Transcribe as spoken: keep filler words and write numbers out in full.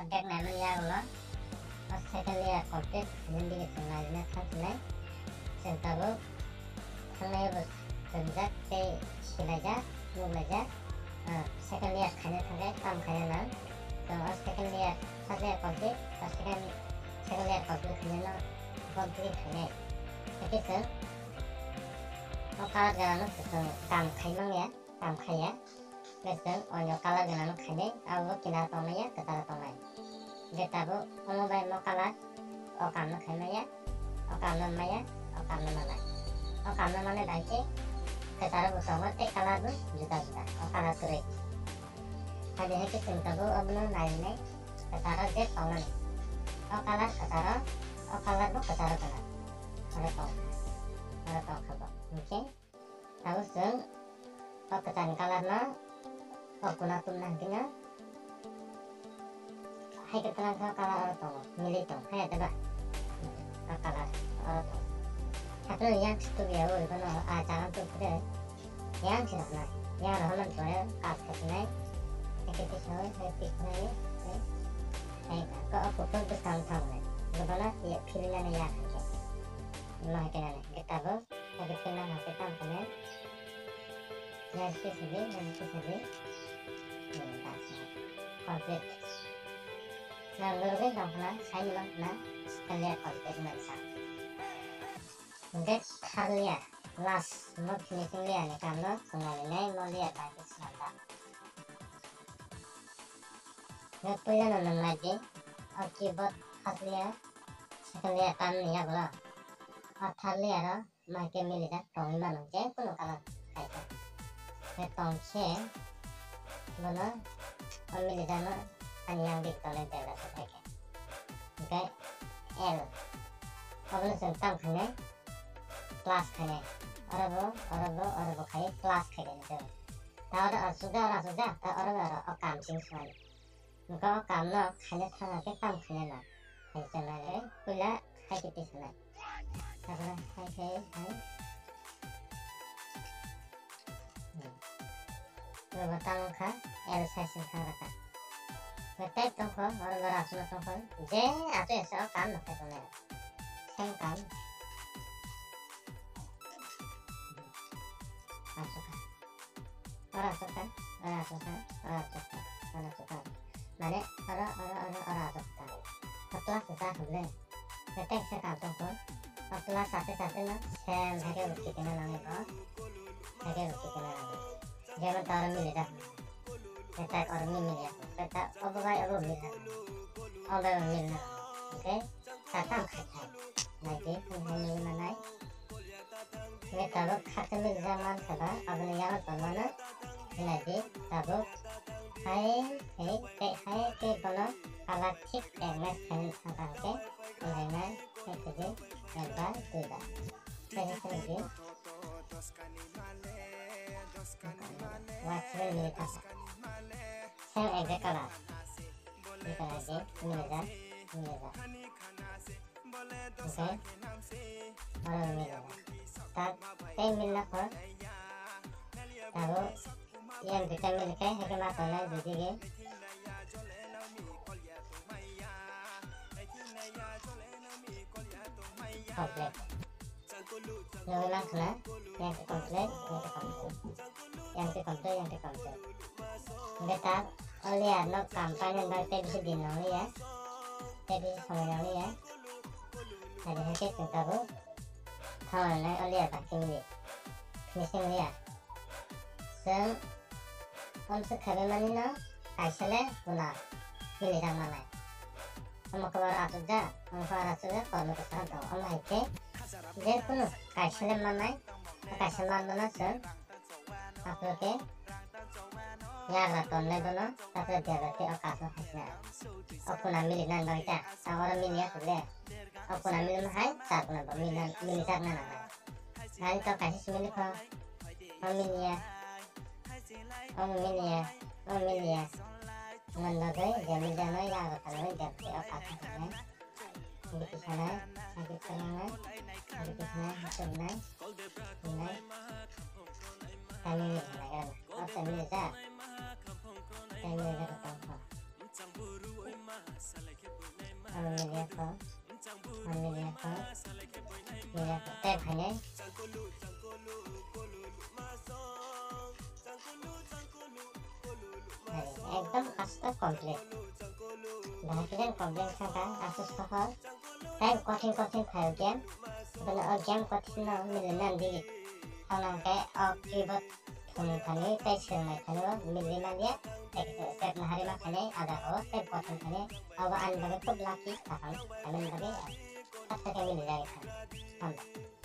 Back naimani yagulo o second layer complete hwnwi dige chwng naina thang sinai. Chwng tabuk thangnai bo chwngjak tei silaijak, nuklaijak. Ah, second layer khaina thangkhe tam khaina nang. Chwng o second layer, first layer complete, o second, second layer complete khainano complete khainai. Hakhe chwng o color ganano chwng kam khai mangya, kam khaiya. Hwnkhe chwng onyo color gwnang khainai, abo kinar tongmaya, kwcharo tongnai. Hwnkhe tabuk omo bai mo color o kamno khaimaya, o kamno maya, o kamno manai. O kamno manai bai khe kwcharo bo tongo tei color bo juda juda, o color kwrwi. Adi hai khe chwng tabuk obono naiwi nai kwcharo je tongnani. O color kwcharo, o color bo kwcharo gwnang. Oro tong, oro tong kha bo. Hwnkhe Tabuk chwng o kwchani color no o kuna tumna hwnkhe no hai khe twlang kha color oro tongo, milwi tong hai de ba? O color oro tongo. Hakhe yang se tubu ya o, bono a jaga tubu de yang se roknai. Yang rokna pore cut khasinai. Hai khe tisnai, hai tisnai, hai, hai ko o kutung bwskang thangnai. Bono ye philinani ya khaikhe. Imo hai khe nani. Hwnkhe tabuk. Tabuk khe nang hwnkhe tamo khe nai. Yang khe sadi, yang khe sadi. Hmm, bas, bas. Complete. Nang lurugwi tong khna, saini mang khna, clear complete wngmani sa. Hwnkhe thar layer, last, mo finishing layer ni kamno chwng nainai, mo layer bai khe swnam da. Hwnkhe puila no nwng nai di, o keyboard first layer, second layer tamni yagulo. O thar layer o Mai khe milijak tongwi mano, je kunu color khai kha. Khe tong khe bono o milijakno ani yang dik tongnai debra se khai khe. Hwnkhe L. Obono chwng tam khainai, plus khainai. Orobo, orobo, orobo khai plus khai khainai chwng. Ta oro asukjak, oro asukjak, ta orobo oro o kam ching swnai. Hwnkhe o kamno khaina thangna khe tamo khainai no? Hai chwng nai, puila hai khe tisanai. Takhwlai hai khe hai. Hmm. Oro bo tamo kha L size wngkha oro kha. Bo type tongkho, oro bo aswkno tongkho. Je aswk esa o kam no khai tongnai. Same kam. Aswk kha. Oro aswk kha, oro aswk kha, oro aswk kha, oro aswk kha. Mane oro, oro, oro, oro aswk kha. O plus kwchak hwnle. Tei kaisa kam tongkho. O plus sathi sathi no same hai khe bo kitima nangnai bo. Hai khe bo kitima nangnai. Jemon ta oro milijak. Tei ta oro mi milijak. Tei ta obo bai obo milijak. Obo bai obo milijak. Hwnkhe satham khai khai. Nai di, hwnwi nai manai. Hwnkhe tabuk kha khe milijak man khe ba, aboni yago tongmano hinai di, tabuk hai, hai, tei hai, tei bono color thik eknai khainai thangkha hwnkhe, wngkha nai, hai khe di, ekbar, duibar. Tei hai khe di, watch rwi mili thangkha. Same exact color. Wngkha nai di, milijak, milijak. Hwnkhe oro mili. Ta tei mili na kho. Tabuk yang duita mili khe, hai khe ma tongnai dui digi. Complete. Nugwi mankha na, yang khe complete, yang khe complete. Yang khe complete, yang khe complete. Hwnkhe ta o layer no kam painani bagwi tei bisi din nang liya. Tei bisi somoi nang liya. Adi hai khe chwng tabuk thangnai o layer bai khe mili. Finishing layer. Chwng omswk khaibai mani no kaisa le kuna milijak manai. Omo khe oro achukjak, omo khe oro achukjak, kormo kwcharo tongo. Omo hai khe je kunu kaisa le mannai, o kaisa manmano chwng aphuru khe yagra tonnai bono, aphuru debra tei o kaso hai khe o kuna milinani bagwi ta, ta oro miliya khe le. O kuna milima hai char kuna bo milina, milijakna nangnai. Nani to kaisa simi likho. O miliya. O miliya. O miliya. Mon bagwi je miljano yago thanwi debte o kasa thangnai. Biti sanai, agi thangnai, agi sanai, hasuknai, hinai. Tani miljana gana. O tani milja. Tani milja ko tongkho. Ang miliya kho. Ang miliya kho. Miliya kho. Tei phainai. Hai, ekdom asta complete. Bahai khe complete kha kha, asta sohor. Tei kothin kothin phaio game. Bono o game kothin no mili nan di. Thangna khe o keyboard thwngwi thani tei swrwngwi thani o mili man ya. Tei khe step nahari ma khainai ada o step kothin thani. Abo ani bagwi khub lucky kaham. Ani bagwi asta khe mili jagwi thang. Hambai.